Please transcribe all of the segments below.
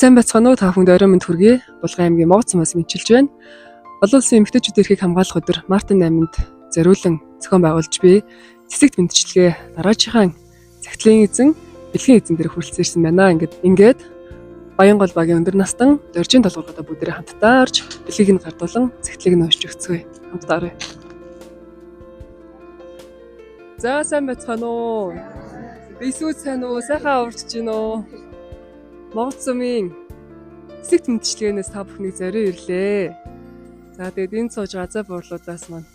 Сайн байцгаана уу, та бүхэнд оройн мэнд хүргэе. Булган аймгийн Моҕоц сумаас мэндчилж байна. Олон улсын эмэгтэйчүүд эрхийг хамгаалах өдөр Мартын 8-нд зориулан зохион байгуулж буй цэцэгт мэндчилгээ дараачихаа захидлын эзэн, бэлгийн эзэн дээр хүрэлцэн ирсэн байна. Ингээд Баянгол багийн өндөр настан Доржийн толгоргодоо бүгдээрээ хамтдаа орж бэлгийг нь гардуулан захидлыг нь уншиж өгцгөөе. Хамтдаа оръё. За, сайн байцгаана уу? Бисүүд сайн уу? Сайхан аварч гин үү? Моҕоц сумын цэцэгт мэндчилгээнээс та бүхнийг зориу ирлээ. За, тэгээд энэ сууж газар буурлуудаас маань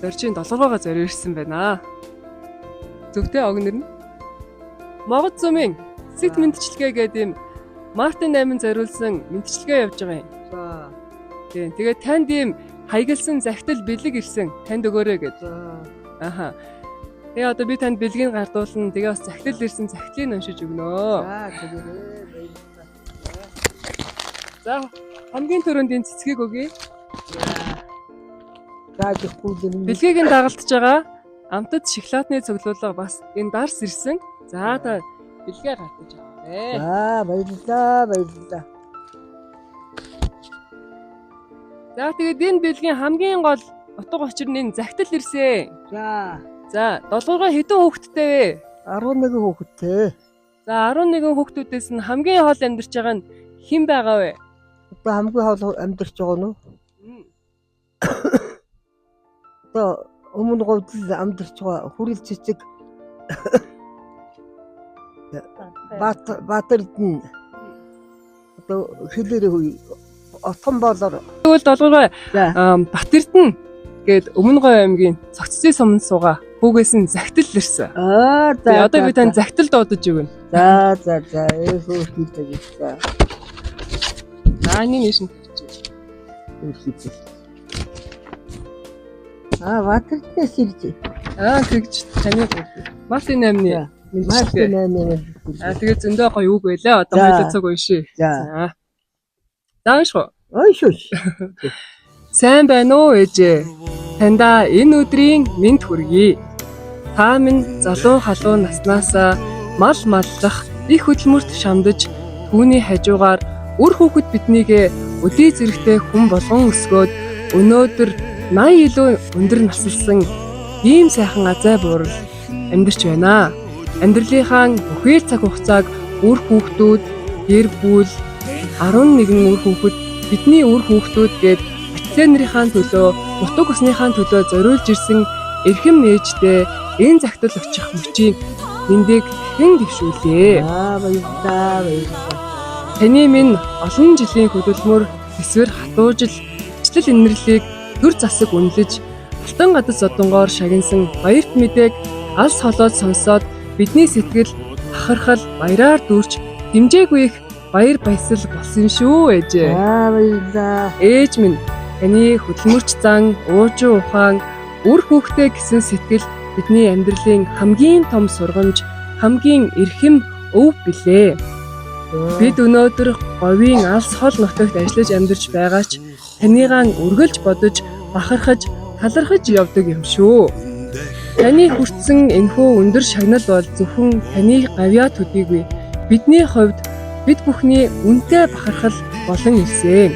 Доржийн долгоргоогоо зориу ирсэн байна. Зөвхөн ог нэр нь Моҕоц сумын цэцэгт мэндчилгээ гэдэг юм Мартин 8 зориулсан мэндчилгээ явж байгаа юм. За. Тийм. Тэгээд танд ийм хаягдсан захидал бэлэг ирсэн. Танд өгөөрэй гэж. За. Аха. Тэгээ одоо би танд бэлгийг гардуулна. Тэгээ бас захидал ирсэн, захидлыг уншиж өгнө. За, тэгээрэй. Баярлалаа. За, хамгийн түрүүнд энэ цэцгийг өгье. За, жихгүй юм. Бэлгийг нь дагалдж байгаа амтад шоколадны цуглуулга бас энэ дарс ирсэн. За, та бэлгээ гардаж аваарэ. За, баярлалаа, баярлалаа. За, тэгээд энэ бэлгийн хамгийн гол утга учир нь энэ захидал ирсэн. За. За, долгоргоо хэдэн хүүхэдтэй вэ? 11 хүүхэдтэй. За, 11 хүүхдүүдээс нь хамгийн хол амьдарч байгаа нь хэн байгаа вэ? Одоо хамгийн хол амьдарч байгаа нь одоо өмнө говьдл амьдарч байгаа хүрэл цэцэг Бат Батэрдэн одоо хэлээрээ хүй отхон болоор. Тэгвэл долгоргоо За. Батэрдэн гээд Өмнө Говь аймгийн Цогцлын суманд суугаа хүүгээс нь захидал ирсэн. Аа, за. Тэгээ одоо би танд захидал дуудаж өгнө. За, за, за, ээ, хөөрхийдэй гэж. За. За, энэ нийш нь тавьчих. Хөөрхийдэй. Аа, Батэрднээс ирж. Аа, тэгж таны Мартын 8-ны За. Мартын мэндчилгээ. 8-ны. Аа, тэгээ зөндөө гоё үг байлаа. Одоо За. хоёулаа цаг уншия. За. За. За, унших уу? Уншууш. Сайн байна уу, ээжээ? Таньда энэ өдрийн мэнд хүргэе. Та минь залуу халуун наснаасаа мал маллах, их хөдөлмөрт шамдаж, түүний хажуугаар үр хүүхэд биднийг өдий зэрэгтэй хүн болгон өсгөөд өнөөдөр 80 илүү өндөр насалсан ийм сайхан азай буурал амьдарч байна. Амьдралынхаа бүхий л цаг хугацааг үр хүүхдүүд, гэр бүл, 11 үр хүүхэд, бидний үр хүүхдүүд гээд ачаалан нарынхаа төлөө, нутаг усныхаа төлөө зориулж ирсэн эрхэм ээжтэй энэ захидал очих мөчийн мэндийг дахин дэвшүүлье. Аа, баярлалаа, баярлалаа. Таны минь олон жилийн хөдөлмөр, төсвөр хатуужил, ачлал инэрлийг төр засаг үнэлж, алтан гадас зодонгоор шагнасан баярт мэдээг алс холоод сонсоод бидний сэтгэл бахархал баяраар дүүрч хэмжээгүй их баяр баясгал болсон шүү, ээжээ. Аа, баярлалаа. Ээж минь, таны хөдөлмөрч зан, уужуу ухаан, үр хүүхдээ гэсэн сэтгэл бидний амьдралын хамгийн том сургамж, хамгийн эрхэм өв билээ. Бид өнөөдөр говийн алс хол нутагт ажиллаж амьдарч байгаа ч таныгаа үргэлж бодож, бахархаж, талархаж явдаг юм шүү. Таны хүртсэн энэхүү өндөр шагнал бол зөвхөн таны гавьяа төдийгүй бидний хувьд бид бүхний үнэтэй бахархал болон ирсэн.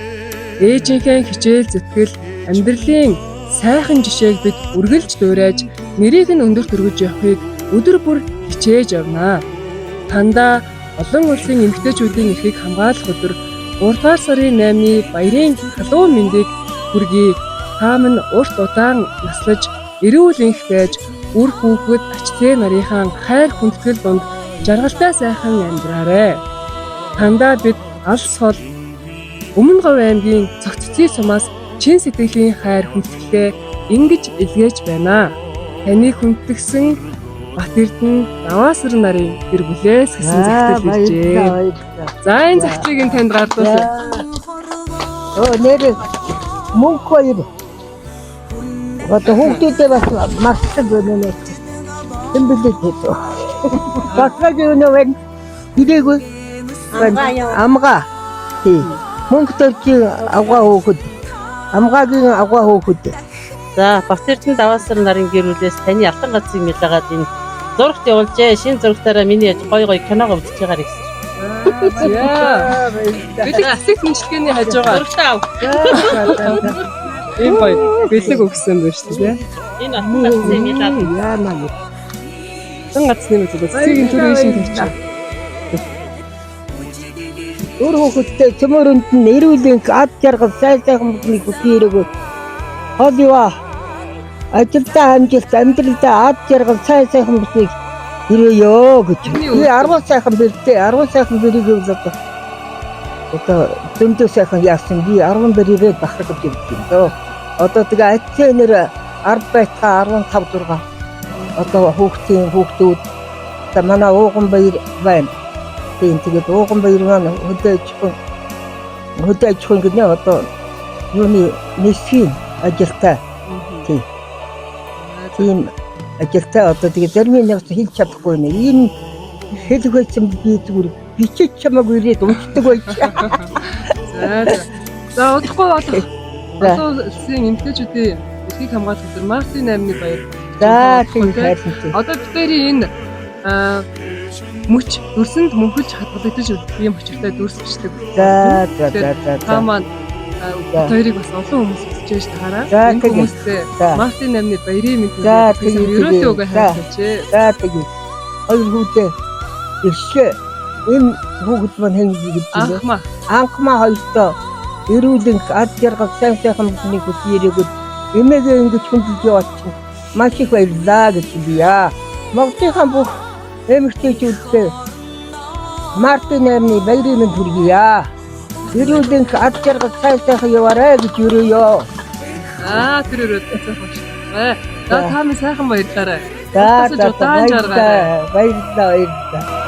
Ээжийнхээ хичээл зүтгэл, амьдралын сайхан жишээг бид үргэлж дуурайж, нэрийг нь өндөр төргөж явахыг өдөр бүр хичээж явнаа. Тандаа олон улсын эмэгтэйчүүдийн эрхийг хамгаалах өдөр 3 дугаар сарын 8-ны баярын халуун мэндийг хүргэе. Та минь урт удаан наслаж, эрүүл энх байж, үр хүүхэд ач зээ нарынхаа хайр хүндэтгэл дунд жаргалтай сайхан амьдраарай. Тандаа бид алс хол Өмнө Говь аймгийн Цогцлын сумаас чин сэтгэлийн хайр хүндэтгэлээ ингэж илгээж байна. Таны хүндэтгсэн Бат Эрдэнэ Даваасар нарын гэр бүлээс гэсэн Аа, захидал иржээ. баярлалаа, баярлалаа. За, энэ захидлыг нь танд гардуулъя. Оо, нэр мөнх хоёр. Одоо хүүхдүүдээ бас мартдаг байна нэ. Хэн блээ тэр. Батгаг юу нэ вэ? Ирээгүй. Амгаа. Тий. Мөнх төрчийн авгаа хүүхэд. Амгаагийн авгаа хүүхэд. За, Батэрдэн Даваасар нарын гэр бүлээс таны алтан газрын мэлээгээд энэ зурагт явуулжээ. Шинэ зурагтаараа миний яж гой гой киног үзэж байгаа гэсэн. За. Бэлэг цэцэг шинжилгээний хажуугаар Зурагтай ав. ийм гоё бэлэг өгсөн байна шүү дээ. Энэ отон газны милад. Яана. Тан газны мэт цэцгийн төр ийшин тавьчих. Өөр хүүхэдтэй цөмөрөнд нь эрүүлэнх ад жаргал сайн сайхан бүхнийг хүсэн ирээгүй. Хол юа. Ажилдаа амжилт, амьдралдаа ад жаргал сайн сайхан бүхнийг ирээё гэж. Би 10 сайхан бэрдээ, 10 сайхан бэрийг л одоо зөндөө сайхан яасан би 10 бэрийгээ бахархаж явж юм дөө. Одоо тэгээ атцээ нэр 10 байтгаа 15 6 одоо хүүхдийн хүүхдүүд за манай ууган баяр байна. Тийм тэгээд ууган баяр маань хөдөө аж ахуйн хөдөө аж ахуйн гэнэ одоо юуны нисхийн ажилтай тийм тийм ажилтай одоо тэгээд зарим нэг хэлж чадахгүй нэ. Энэ хэлэх байсан би зүгээр бичиж чамаагүй ирээд уншдаг байж. За за. За удахгүй болох За. олон улсын эмэгтэйчүүдийн эрхийг хамгаалах өдөр мартын 8-ны баяр. За тийм хайрлаа. Одоо бид хоёрын энэ мөч дүрсэнд мөнхөлж хадгалагдаж ийм учиртай дүрс бичлэг. За за за за Та за. маань За. бид хоёрыг бас олон хүмүүс үзэж байж таараа. За, Энэ тэгье. хүмүүстэй За. мартын 8-ны баярын мэнд За, хүргэе. тэгье, Ерөөлөө өгөө За. хайрлаач. За тэгье. Хоёр хүүдээ иршээ. Энэ хүүхэд маань хэн гэж юм бэ? Анхмаа. Анхмаа хоёртоо эрүүлэнх ад жаргал сайн сайхан бүхнийг хүсэн ирээгүй эмээгээ ингэж хүндэлж яваад чинь маш их баярлаа гэж хэлье. Монголынхаа бүх эмэгтэйчүүдтэй мартын 8-ны баярын мэнд хүргье. Эрүүлэнх ад жаргал сайн сайхан яваарай гэж өрөөё. Аа тэр өрөөд сайхан шүү. За За. та минь сайхан баярлаарай. За Утасаж за удаан жаргаарай. баярлалаа баярлалаа баярлалаа.